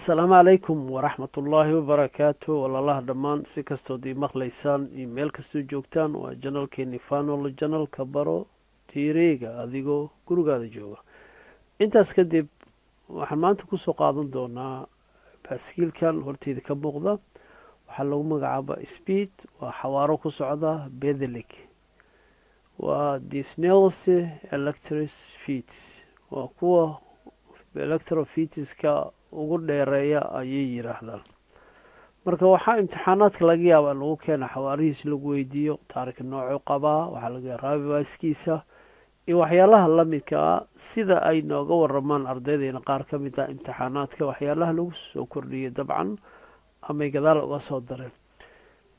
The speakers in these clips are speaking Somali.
Asalaamu calaykum waraxmatullaahi wabarakaatu. Walaalaha dhammaan, si kastood ii maqlaysaan iyo meel kastoo joogtaan, waa channelkeeni Fanol channel ka baro tiireega adigoo gurigaada jooga. Intaas kadib, waxaan maanta kusoo qaadan doonaa baaskiilkan horteyda ka muuqda. Waxaa lagu magacaaba speed, waa xawaaro ku socda. Pedelec waa de snelste elektrische fiets, waa kuwa elektrofietska ugu dheereeya ayay yiraahdaan. Marka waxaa imtixaanaadka laga yaaba in lagu keena xawaarihiis, lagu weydiiyo taarika noocu qabaa, waxaa laga yaaba rijbewijskiisa iyo waxyaalaha lamidka ah, sida ay nooga waramaan ardaydeyna qaar ka mid ah imtixaanaadka waxyaalaha lagu soo kordhiyay dabcan amay gadaal uga soo dareen.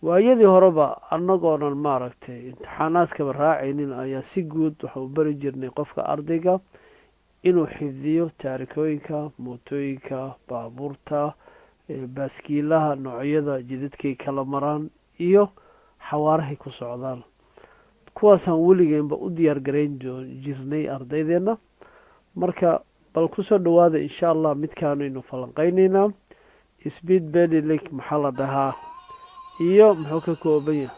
Waayadii horeba, annagoonan maaragtay imtixaanaadkaba raacaynin, ayaa si guud waxau bari jirnay qofka ardayga inuu xifdiyo taarikooyinka mootooyinka, baabuurta, baaskiilaha, noocyada jidadkay kala maraan iyo xawaarahay ku socdaan. Kuwaasaan weligeenba u diyaar garayn jirnay ardaydeenna. Marka bal kusoo dhawaada, insha Allah, midkaanaynu falanqeyneynaa. Speed pedelec maxaa la dhahaa iyo muxuu ka kooban yahay?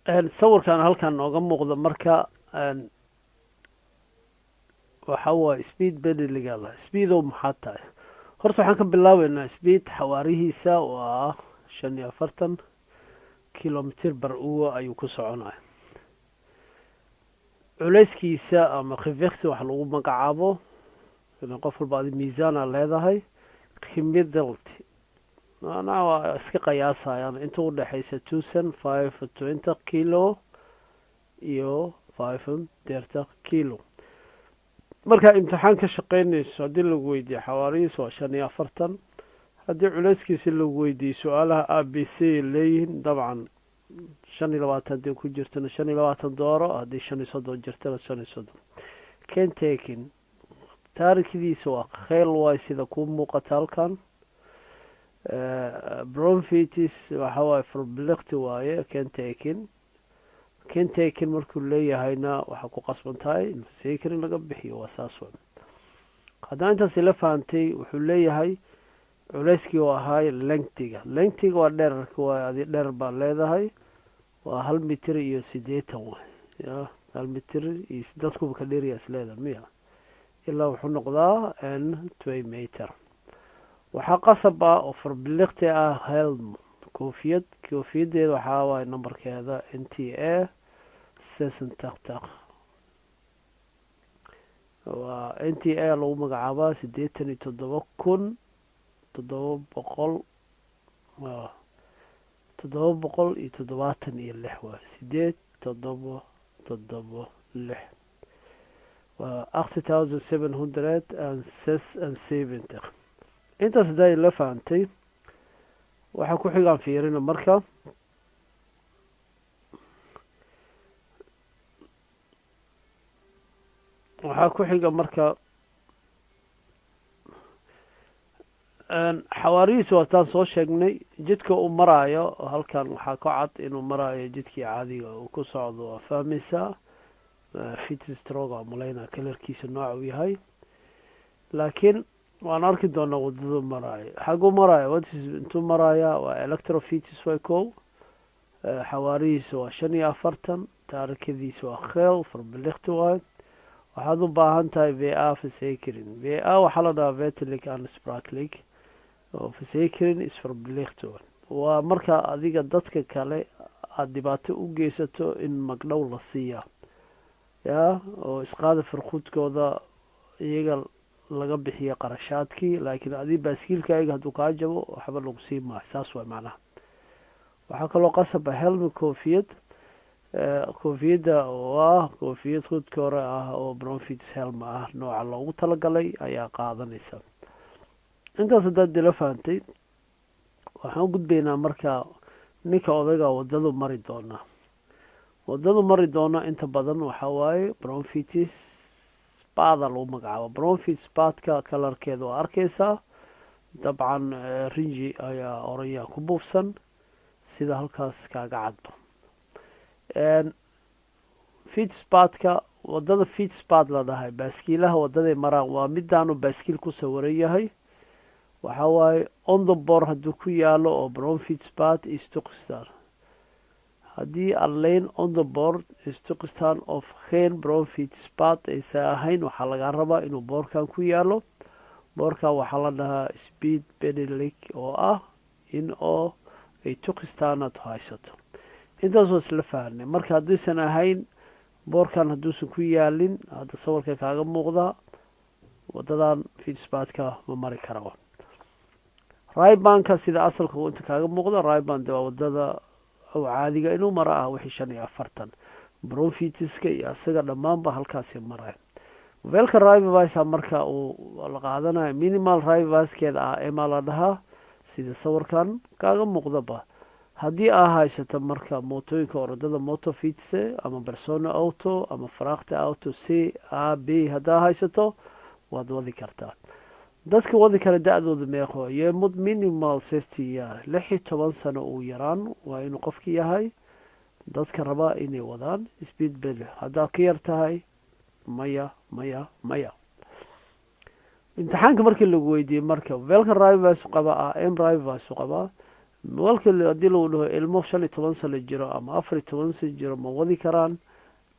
Sawirkan halkan nooga muuqda marka waxa waaye speed pedelecga la speedow. Maxaa tahay? Horta waxaan ka bilaabeynaa speed. Xawaarihiisa waa 45 kilometer per uur ayuu ku soconaya. Culeyskiisa ama gewicht wax lagu magacaabo, qof walba adi miisaana leedahay, gemiddeld macnaha waa iska qiyaasayaan inta udhexeysa 1025 kilo iyo 35 kilo. Markaa imtixaan ka shaqeynayso, haddii lagu weydiiyo xawaarihiis waa 45, haddii culeyskiisi lagu weydiiyo, su-aalaha A B C leeyihiin dabcan, 25 haddii ku jirtana 25 dooro, haddii 35 jirtana 35. Kenteken taarikhdiisa waa kheyl waay, sida kuu muuqata halkan. Bromfiets waxa waaye verplicht waaye. Kenteken, kenteken markuu leeyahayna waxaa ku qasban tahay in verzekering laga bixiyo, waa saas wa. Haddana intaas ila fahantay, wuxuu leeyahay culeyskii oo ahaay lengtega. Lengtega waa dherarka waay, adi dherer baa leedahay, waa 1 mitir iyo 80 waay ya, 1 mitir iyo dadkuba ka dheeraya is leedahay miya, ilaa wuxuu noqdaa n 2 meter. Waxaa qasab ah oo verplicht ah helm, koofiyad. Koofiyadeeda waxaa waaye numberkeeda NTA 86, waa NTA lagu magacaabaa 87,700, 776 waay, 8776 waa 8776. Intaas hadaa la fahantay, waxaa ku xigaan fiirina. Marka waxaa ku xiga marka xawaarihiisa waataan soo sheegnay. Jidka uu maraayo halkan waxaa ka cad inuu maraayo jidkii caadiga uu ku socdo, waa fahmaysaa. Fietsstrook malayna colorkiisa nooca uu yahay, laakiin waan arki doonaa wadadu maraayo, xaguu maraayo, intuu maraaya. Waa elektrofiets way kow. Xawaarihiisa waa 45, taarikadiisa waa kheel, verplicht waay. Waxaad u baahan tahay WA verzekering. WA waxaa la dhahaa wettelijk aansprakelijk oo verzekering is verplicht. Waa marka adiga dadka kale aada dhibaato u geysato in magdhow la siiya ya, oo isqaada farquudkooda iyaga laga bixiya qarashaadkii, laakiin adi baaskiilkaaga hadduu kaa jabo waxba lagu sii maayo, saas waay macnaha. Waxaa kaloo qasaba helm, koofiyad. Koofiyadda oo ah koofiyad hudka hore ah oo bromfietshelm ah nooca loogu talagalay ayaa qaadanaysa. Intaas haddaad dila fahantay, waxaan u gudbaynaa marka ninka odayga wadadu mari doonaa. Wadadu mari doona inta badan waxaa waaye bromfietspada lagu magacaabo. Bromfietspadka colorkeeda waa arkeysaa dabcan, rinji ayaa oraya ku buufsan, sida halkaas kaaga cadba. Fietspadka, wadada fietspad la dhahay, baaskiilaha wadaday maraan waa midaanu baaskiil ku sawiran yahay. Waxaa waaye on the board hadduu ku yaalo oo bromfietspad is toegestaan. Haddii alleen on the board is toegestaan of geen bromfietspad aysan ahayn, waxaa lagaa rabaa inuu boorkan ku yaalo. Boorkan waxaa la dhahaa speed pedelec, oo ah in oo ay toegestaan aad haysato. Intaasoo isla fahnay. Marka hadduusan ahayn boorkan, hadduusan ku yaalin hadda sawirka kaaga muuqda, wadadan fietspadka ma mari karaba. Rijbaanka sida asalka inta kaaga muuqda, rijbaan de waa wadada oo caadiga inuu maro ah, wixii 45 bromfietska iyo asaga dhammaanba halkaasi maraya. Welke rijbewijs marka uu la qaadanayo, minimaal rijbewijskeeda ah emaa la dhahaa, sida sawirkan kaaga muuqdaba. Haddii aa haysato marka mootooyinka orodada, motorfiets ama personenauto ama vrachtauto C A B haddaa haysato, waad wadi kartaa. Dadka wadi kara da-dooda meeqo? Je moet minimaal 16 jaar, 16 sano uu yaraan waa inuu qofki yahay dadka rabaa inay wadaan speed pedelec. Haddaad ka yar tahay, maya, maya, maya. Imtixaanka markii lagu weydiiyey marka, welke rijbewijs qaba? Ah, M rijbewijs qabaa. Welka haddii lagu dhaho ilmo 15 sano jiro ama 14 sano jiro ma wadi karaan?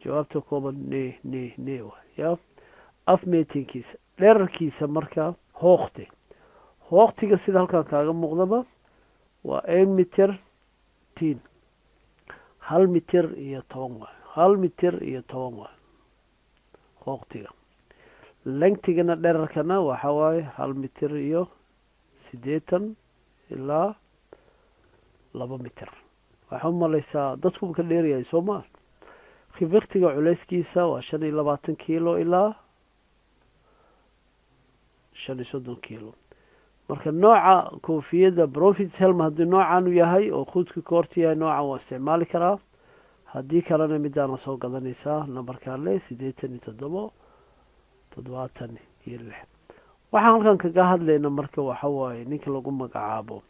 Jawaabta kooban, nee, nee, nee wa ya. Afmeetinkiisa, dherarkiisa marka, hoogte, hoogtiga sida halkan kaaga muuqdaba waa 1 meter 10, 1 mitir iyo 10 waay, 1 mitir iyo 10 waay hoogtiga. Lengtigana, dherarkana waxa waaye 1 mitir iyo 80 ilaa 2 mitir. Waxaa u malaysaa dadkuba ka dheeryahay, soo maa? Gewichtiga, culeyskiisa waa 25 kiilo ilaa 35 kiilo. Marka nooca koofiyadda bromfietshelm haddii noocan u yahay oo quudka koorta yahay, noocan waa isticmaali karaa. Haddii kalena midaana soo gadanaysaa, nambarkaa le 87 76. Waxaan halkan kaga hadlayna marka waxa waaye ninka lagu magacaabo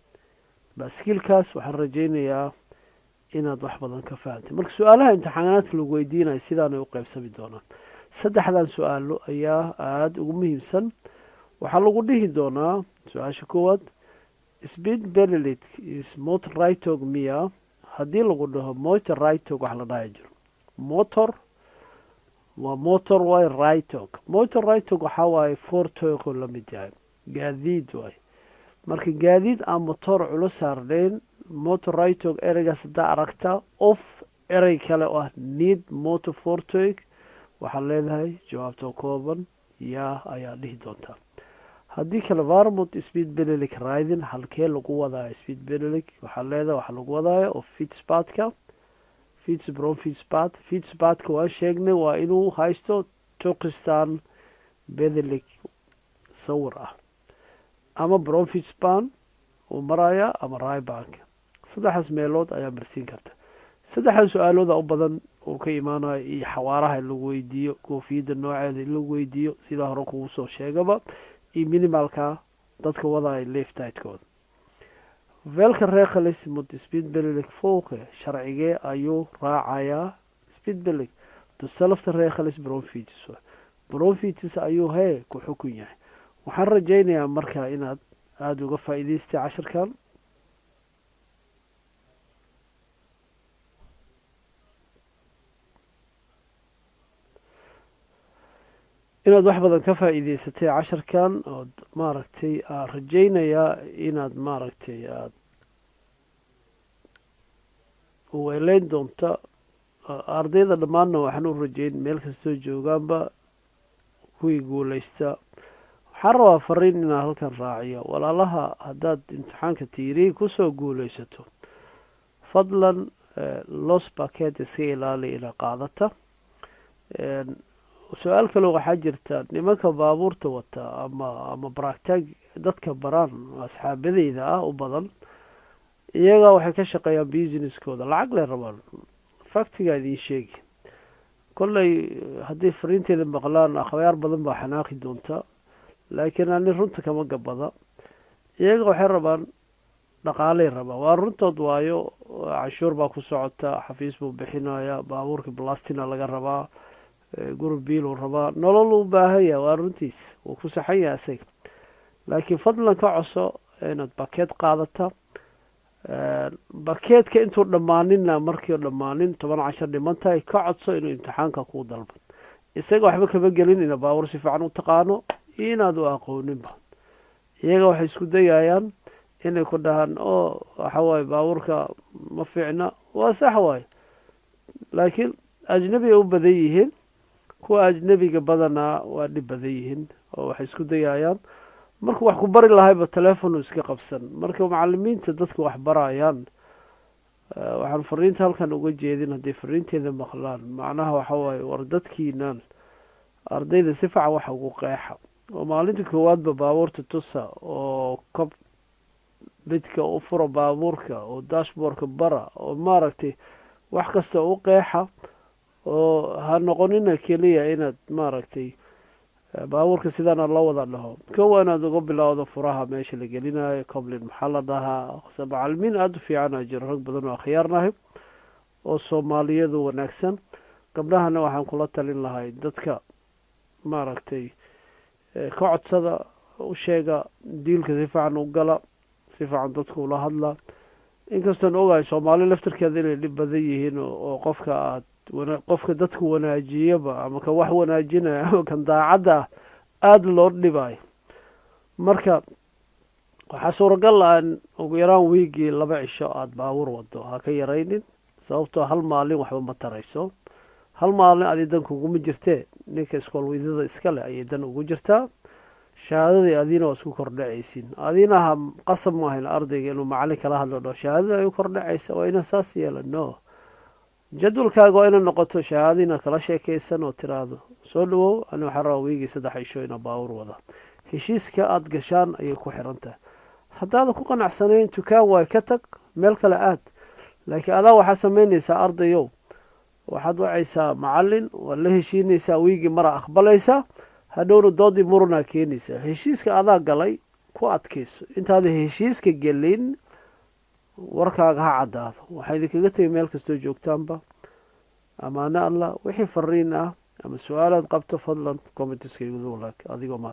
baaskiilkaas. Waxaan rajaynayaa inaad wax badan ka fahantay. Marka su-aalaha imtixaanaadka lagu weydiinayo sidaanay u qeybsami doonaan. Saddexdan su-aalo ayaa aada ugu muhiimsan. Waxaa lagu dhihi doonaa su-aasha koowaad: speed pedelec is motorrijtuig miya? Haddii lagu dhaho motorrijtuig, wax la dhahay jiro motor waa motor waay, rijtuig, motorrijtuig waxaa waaye voertuig oo lamid yahay, gaadiid waay. Marka gaadiid aan motor culus saarnayn, motorrijtuig ereygaas haddaa aragta of erey kale oo ah niet motorvoertuig, waxaad leedahay jawaabta kooban yaa ayaa dhihi doontaa. Haddii kale, waar moet speed pedelec rijden? Halkee lagu wadaayo speed pedelec? Waxaad leedahay waxaa lagu wadaayo oo fietspadka, fiets, bromfietspad. Fietspadka waan sheegnay, waa inuu haysto toegestaan pedelec sawir ah, ama bromfietsbaan uu maraya ama rijbaanka. Saddexdaas meelood ayaa marsiin karta. Saddexdan su-aalooda u badan uu ka imaanayo, iyo xawaaraha in lagu weydiiyo, koofiyadda nooceeda in lagu weydiiyo sidaa hore kugu soo sheegaba, iyo minimaalka dadka wadaya leeftijdkooda. Welke regels moet speed pedelec volgen? Sharcigee ayuu raacayaa speed pedelec? Dezelfde regels bromfiets, bromfiets ayuu hee ku xukun yahay. Waxaan rajaynayaa marka inaad aada uga faa'iidaystay cashirkan. Inaad wax badan ka faa'iidaysatay casharkan, ood maaragtay aan rajaynayaa inaad maaragtay aada weeleyn doonta. Ardayda dhammaanna waxaan u rajeyn meel kastoo joogaanba kuwii guuleysta. Waxaan rabaa fariin inaan halkan raaciyo walaalaha: haddaad imtixaanka theory kusoo guuleysato, fadlan los pakket iska ilaali ina qaadata. Su-aal kale waxaa jirta: nimanka baabuurta wata ama praktijk dadka baraan, asxaabadeyda ah u badan, iyaga waxay ka shaqeeyaan businesskooda, lacag lay rabaan. Factigaa idiin sheegi, kolley haddii fariinteeda maqlaan akhyaar badan baa xanaaqi doonta, laakiin ani runta kama gabada. Iyaga waxay rabaan Dhaqaalay rabaa, waa runtood, waayo cashuur baa ku socota, xafiis buu bixinaya, baabuurka blastina laga rabaa, guri biiluu rabaa, nolol uu baahan yahay. Waa runtiis, wuu ku saxan yahay isaga. Laakiin fadlan ka codso inaad paket qaadata. Paketka intuu dhammaaninna, markii dhammaanin 10 cashar dhiman tahay, ka codso inuu imtixaanka kuu dalbo. Isaga waxba kama gelin ina baabuur si fiican u taqaano iyo inaad u aqooninba. Iyaga waxay isku dayayaan inay ku dhahaan oo waxa waaye baabuurka ma fiicna. Waa sax waaye, laakiin ajnabi ay u badan yihiin. Kuwa ajnabiga badanaa waa dhib badan yihiin, oo waxay isku dayayaan markuu wax ku bari lahayba telefonu iska qabsan. Marka macalimiinta dadka wax barayaan, waxaan fariinta halkan uga jeedin, hadday fariinteeda maqlaan, macnaha waxa waaye, war dadkiinan ardayda si fiican wax ugu qeexa, oo maalinta koowaadba baabuurta tusa, oo cockpitka u fura baabuurka, oo dashboardka bara, oo maaragtay wax kasta u qeexa, oo ha noqonina keliya inaad maaragtay baabuurka sidaana loo wada dhaho. Kowa inaad uga bilowdo furaha meesha la gelinayo, coupling maxaa la dhahaa. Macalimiin aada u fiicana jiro, rag badan oo akhyaarnahay oo Soomaaliyadu wanaagsan. Gabdhahana waxaan kula talin lahay, dadka maaragtay ka codsada, u sheega, dealka si fiican u gala, si fiican dadka ula hadla. Inkastoon ogahay Soomaali laftarkeeda inay dhib badan yihiin, oo qofka aad qofka dadka wanaajiyaba ama kan wax wanaajinaya ama kan daacadda ah aada loo dhibayo. Marka waxaa suuragal ah in ugu yaraan wiigii 2 cisho aada baabuur wado, ha ka yaraynin, sababtoo hal maalin waxba ma tarayso. Hal maalin adi dan kuguma jirtee, ninka iskoolweydada iska leh ayay dan ugu jirtaa. Shahaadadii adina waa isku kordhacaysin. Adina ha qasab maahayn ardayga inuu macalin kala hadlo, dhaho shahaadada ay u kordhacaysa, waa ina saas yeela. No, jadwalkaaga waa ina noqoto shahaada inaad kala sheekaysan oo tiraahdo, "Soo dhawow, ani waxaan rabaa wiigii 3 cisho inaa baabuur wada." Heshiiska aada gashaan ayay ku xiran tahay. Haddaadan ku qanacsanayn, dukaan waay, ka tag, meel kale aad. Laakiin adaa waxaa samaynaysaa, ardayow, waxaad wacaysaa macalin, waad la heshiinaysaa, wiigii mara aqbalaysaa, hadhowna doodii muranaa keenaysaa. Heshiiska adaa galay, ku adkayso. Intaada heshiiska gelin, warkaaga ha caddaado. Waxaa idinkaga tegay, meel kastoo joogtaanba, amaano Allah. Wixii fariin ah ama su-aalaad qabto, fadlan commentiska igula walaag adigoo mahad.